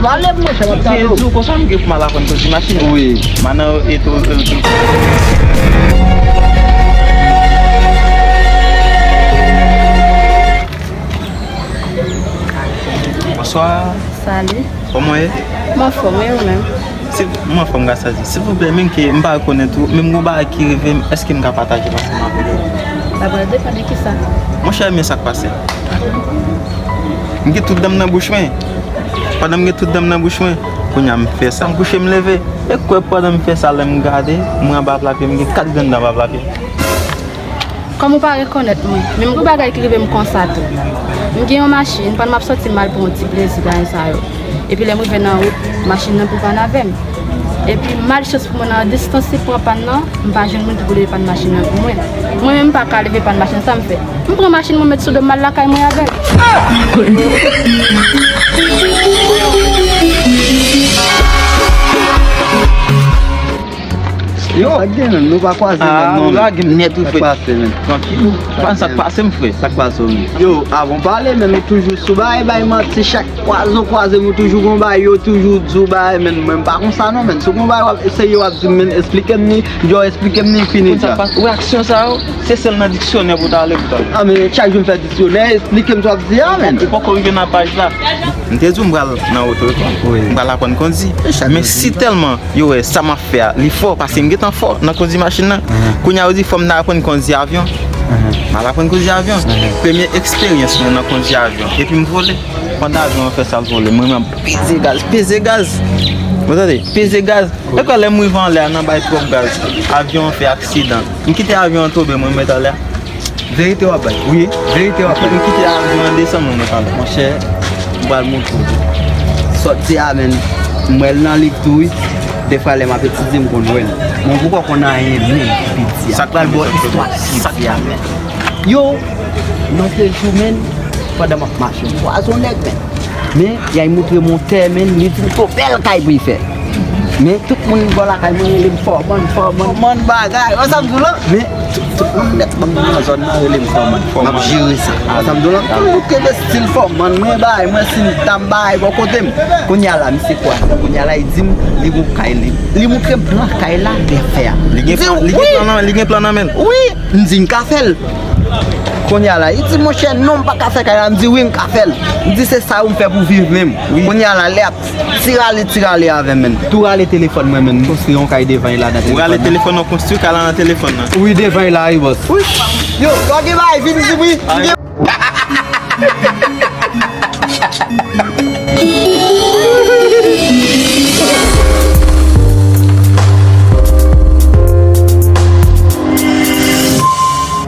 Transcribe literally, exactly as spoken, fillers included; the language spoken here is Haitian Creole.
Pale, monchè, m ap gade w. Di w konsa m gen pou m al aprann kondi machin. Wi. Manan e tou, e tou. Bonswa. Salut. Kòman w ye? M anfòm, e ou menm? Si, m anfòm, gras a Dye. Silvouplè, menm ke m pa rekonèt ou, men m gon bagay ki rive m, èske m ka pataje l ansanm avèk ou? Sa pral depann de kisa. Monchè, men sa k pase. M gen tout dan m nan bouch mwen. Pandan m gen tout dan m nan bouch mwen, kounye a m fè sa, m kouche, m leve. E kwè pandan m fè sa, lè m gade, mwen anba pla pye, m gen kat grenn dan anba pla pye. Kòm ou pa rekonèt mwen, menm gon bagay ki rive m konsa tou. M gen yon machin, pandan m ap sòti m al pran yon ti plezi bagay sa yo. Epi lè m rive nan wout, machin nan pou pàn avè m. Epi malchans pou mwen nan distans li pran pàn nan, m pa jwenn moun ki pou leve pàn machin nan pou mwen. Mwen menm m pa ka leve pàn machin, sa m fè? M pran machin mwen met sou do m al lakay mwen avè l. Yo, sa k gen menm, nou pa kwaze menm non. Ah, nou lage m nèt wi frè. Sa k pase menm? Trankil ou? Pa sa k pase m frè. Sa k pase w menm? Yo, avan w pale menm, ou toujou sou bay, bay manti, chak kwaze w kwaze m, ou toujou gon bay, yo toujou di w bay, men mwen m pa konsa non, men si w gon bay w ap eseye w ap di m, men esplike m ni, yo esplike m ni fini dja. Ou wè aksyon sa yo, se sèl nan diksyonè pou w ta ale pou w ta wè. Ah, men chak jou m fè diksyonè, esplike m sa w ap di a, men. Ou poko rive nan paj la. M te di w m pral nan oto ekòl. Wi. M pral aprann kondi. Men si tèlman yo wè sa m ap fè a, li fò, paske m gentan fò nan kondi machin nan. Kounye a yo di fò m ta aprann kondi avyon. M al aprann kondi avyon. Premye eksperyans mwen nan kondi avyon. Epi m vole. Pandan avyon an fè sa l vole, mwen menm peze gaz, peze gaz. Ou tande? Peze gaz. Epi lè m rive anlè a, nan bay twòp gaz, avyon an fè aksidan. M kite avyon an tonbe, mwen m ret anlè a. Verite w ap bay. Wi, verite w ap bay. M kite avyon an desann, mwen ret anlè. Monchè, m pral montre w. Sòti a, menn, m wè l nan liv tou, wi. Defwa, lè m ap etidye, m konn wè l. Men w poko konn anyen, menn, ki piti a. Sa k pral ba w istwa ki piti a, menn. Yo, lòt jou, menn, pandan m ap mache, m kwaze yon nèg, menn. Men, y al montre m yon tè, menn, li di m se yon bèl kay pou l fè. Men, tout moun bò lakay mwen rele m Fòman, Fòman. Fòman bagay. Wè sa m di w la? Men, tout, tout moun nèt nan zòn nan rele m Fòman. M ap jere sa. Wè sa m di w la? M toujou kenbe stil Fòman. Mwen bay, mwen si m ta m bay bò kote m. Kounye a la, misye kwaze. Kounye a la, li di m, li gon kay, li, li montre m plan kay la, bèfè a. Li gen plan, li gen plan nan men l. Wi! M di, m ka fè l. Kounye a la, li di, monchè, non, m pa ka fè kay la. M di, wi, m ka fè l. M di, se sa ou m fè pou viv menm. Kounye a la, lè ap ti rale, ti rale avè m, menn. Tou rale telefòn mwen, menn. M konstwi yon kay devan l la nan telefòn nan. Ou rale telefòn nan, konstwi kay la nan telefòn nan. Wi, devan l la, wi, bòs. Wi. Yo, lòt gen bagay, vin di, wi.